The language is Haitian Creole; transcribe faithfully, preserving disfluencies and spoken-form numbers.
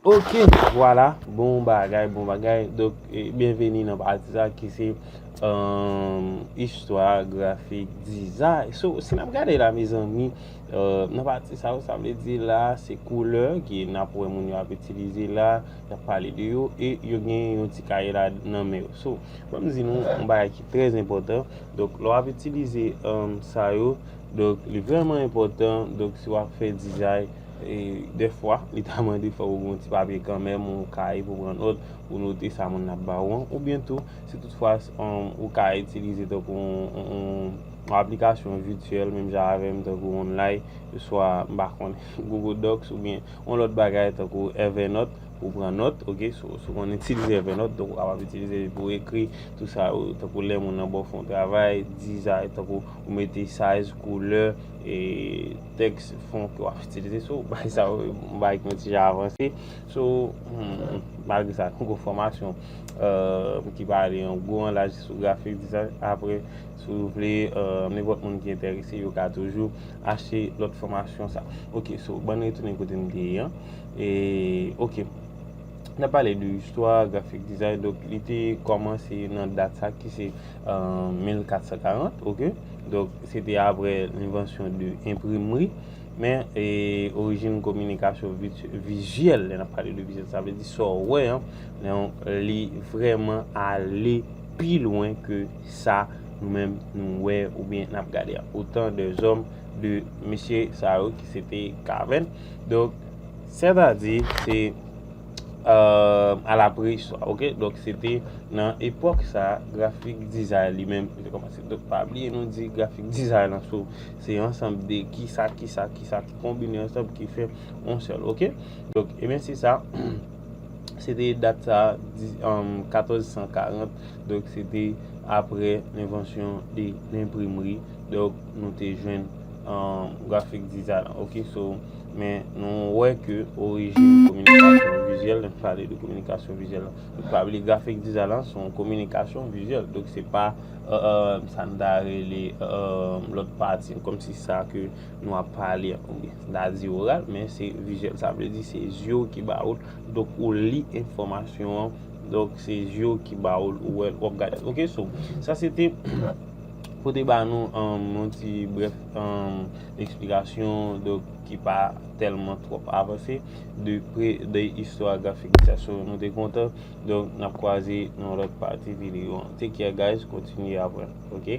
Ok, vwala, bon bagay, bon bagay. Donk, e, byenveni nan pati sa ki se um, istwa grafik dizay. So, si n ap gade la, mezanmi, uh, nan pati sa yo, sa vle di la, se koulè ki n ap wè moun yo ap itilize la, y ap pale de yo, e yo gen yon ti kaye la nan men yo. So, ban m di nou yon bagay ki trè enpòtan. Donk, lè w ap itilize um, sa yo, donk, li vrèman enpòtan. Donk, si w ap fè dizay, e dèfwa, li ta mande fòk ou gen yon ti papye kanmenm, yon kaye pou pran nòt, pou note sa moun nan ap ba ou an, oubyen tou, si toutfwa um, ou ka itilize tankou yon, yon, yon aplikasyon vityèl, menm jan avè m, tankou Online, oswa, m pa konnen, Google Docs, oubyen yon lòt bagay, tankou Evernote, pou pran nòt, ok? So, si w konn itilize Evernote, donk ou kapab itilize li pou ekri tout sa yo, tankou lè moun nan ba w fè yon travay, dizay, tankou ou mete size, koulè, e tèks fon ke w ap itilize. So, bagay sa yo, bagay ki yon ti jan avanse. So, hmm, malgre sa, nou gon fòmasyon uh, ki pale an gwo an laj sou grafik dizay. Apre, si w vle, uh, nenpòt moun ki enterese, yo ka toujou achte lòt fòmasyon sa. Ok, so, ban n retounen kote m te ye an. E, ok. N ap pale de istwa grafik dizay. Donk, li te kòmanse nan dat sa ki se uh, mil kat san karant, ok? Donk, se te apre lenvansyon de enprimri. Men, e, orijin kominikasyon vit- vizyèl, lè n ap pale de vizyèl, sa vle di sa w wè an, donk, li vrèman ale pi lwen ke sa nou menm nou wè oubyen n ap gade an. Autant des hommes, de mesye sa yo ki se te Caven. Donk, sètadi, se uh, a la preistwa, ok? Donk, se te nan epòk sa, grafik dizay li menm, li te kòmanse. Donk, pa bliye nou di grafik dizay lan, so, se yon ansanm de kisa, kisa, kisa ki konbine ansanm ki fè yon sèl, ok? Donk, ebyen, se sa, se te dat sa, di- um, katòz san karant, donk, se te apre lenvansyon de lenprimri, donk, nou te jwenn um, grafik dizay lan, ok? So, men nou wè ke orijin kominikasyon vizyèl, lè n pale de kominikasyon vizyèl lan, nou pa bliye grafik dizay lan, se yon kominikasyon vizyèl. Donk, se pa uh, uh, sa n ta rele uh, lòt pati, kòmsi sa ke nou ap pale an, oubyen n ta di oral, men se vizyèl. Sa vle di se zye w ki ba ou l, donk ou li enfòmasyon an, donk se zye w ki ba ou l, ou wè l, w ap gade l. Ok, so, sa se te pou te ba nou um, yon ti brèf um, eksplikasyon, donk, ki pa tèlman twòp avanse de pre de istwa grafik dizay. So, nou te kontan. Donk, n ap kwaze nan lòt pati videyo an. Take care, guys. Kontinye aprann. Ok?